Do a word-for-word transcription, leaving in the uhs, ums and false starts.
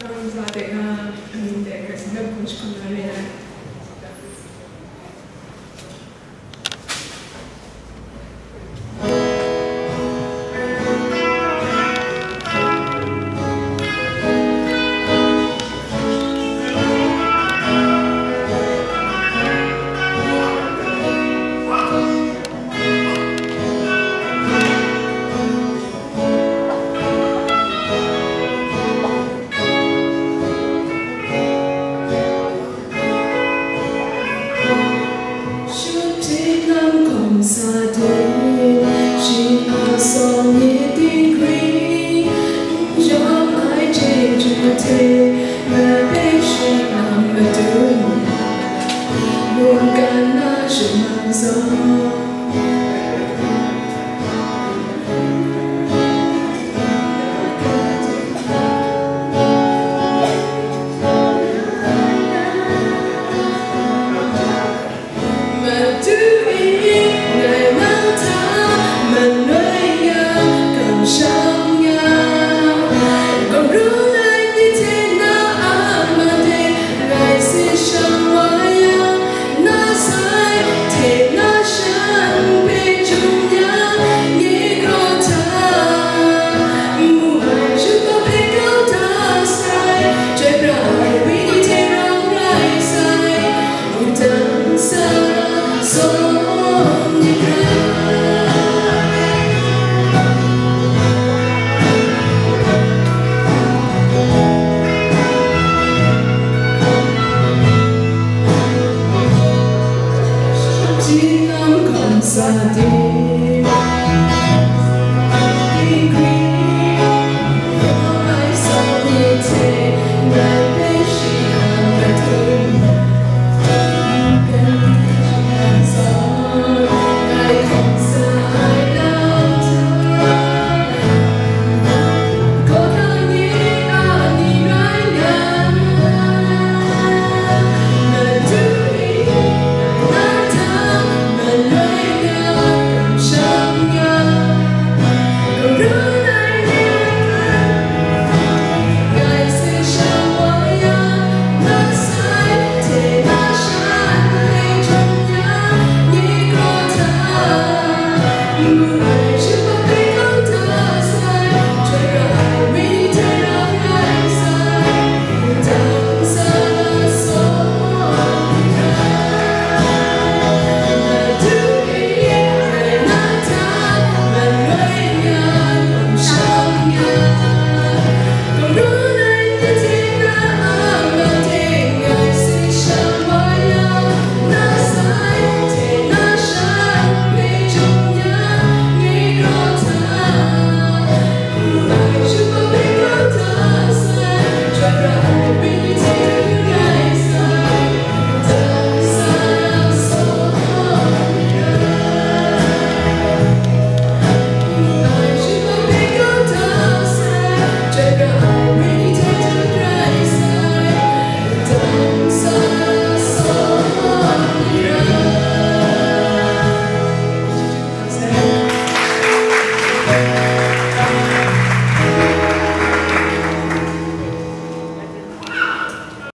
Nang ntsa de nga, amying de Hkristu hpe hkum jahkum na re ai. Shut hte nang hkawm sa de, shi a sawng ni dinghpring, n yawm ai chyeju hte, ngai hpe shi lam madun, mungkan na shamang zawn.